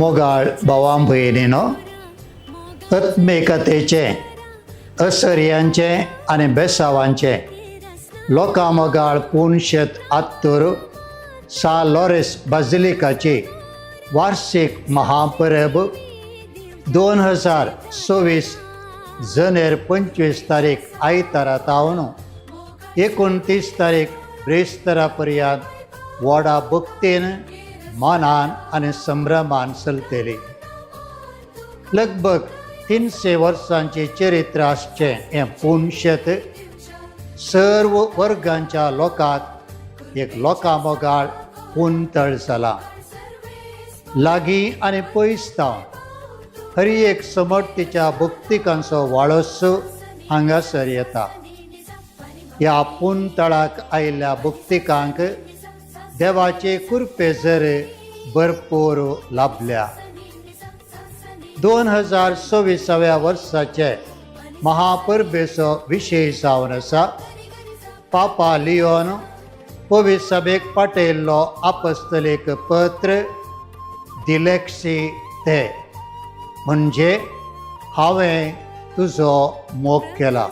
मोगाळ भावां भयणीनो, आत्मेकतेचें, असर्यांचें आनी बेसावांचें लोकां मोगाळ पुनशेत आत्तूर सा लॉरेस बाजिलिकाची वार्षीक महापरब 2026 जनेर 25 तारीख आयतारा तावन 29 तारीख ब्रेस्तारा पर्यंत व्हडा भक्तीन, मनान आनी संभ्रमान चलतली. लगभग 300 वर्सांचे चरित्र आसचें हें पुनशेत सर्व वर्गांच्या लोकांक एक लोकां मोगाळ पुनतळ जालां. लागीं आनी पयस तावन हर एक समर्थीच्या भक्तिकांचो वाळोस हांगासर येता. ह्या पुनतळाक आयिल्ल्या भक्तिकांक देवाचे कृपे जर भरपूर लाभल्या. 2026व्या वर्साचे महापरबेचो विशय जावन आसा पापा लियोन पवित्र सभेक पाठयल्लो आपस्तलीक पत्र दिलेक्सी ते, म्हणजे हांवें तुजो मोग केला.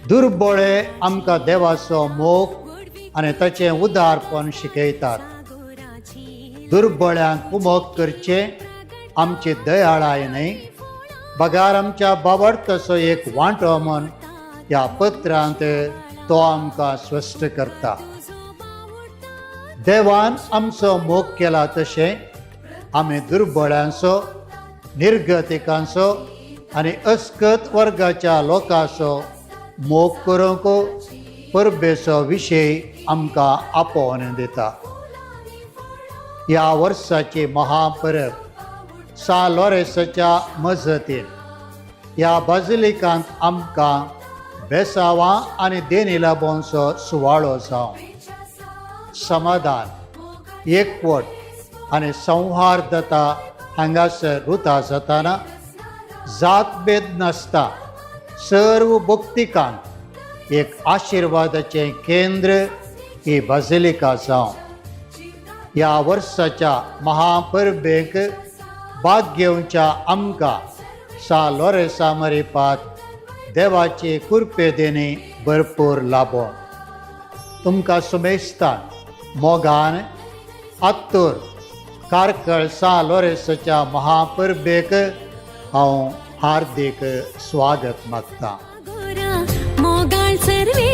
दुर्बळे आमकां देवाचो मोग आनी ताचें उदारपण शिकयतात. दुर्बळ्यांक कुमोक करचें आमची दयाळाय न्हय, बगार आमच्या बाबडतसो एक वांटो म्हूण ह्या पत्रांत तो आमकां स्पश्ट करता. देवान आमचो मोग केला तशें आमी दुर्बळ्यांचो, निर्गतिकांचो आनी अस्कत वर्गाच्या लोकांचो मोग करूंक परबेचो विशय आमकां आपोवन दिता. ह्या वर्साची महापरब सा लॉरेसाच्या मजतीन ह्या बाजिलिकांत आमकां बेसावां आनी देणी लाबोवचो सुवाळो जावं. समाधान, एकवट आनी संहार्दता हांगासर रुता जाताना जातभेद नासता सर्व भक्तिकांक एक आशिर्वादाचें केंद्र ही बाजिलिका जावं. ह्या वर्साच्या महापरबेक भाग घेवच्या आमकां सा लोरेसा मरिपात देवाची कृपे देणी भरपूर लाबो. तुमकां सुमेस्तान मोगान आत्तूर कार्कळ सा लोरेसाच्या महापरबेक हांव हार्दीक स्वागत मागतां. मोगाळ सर्वे.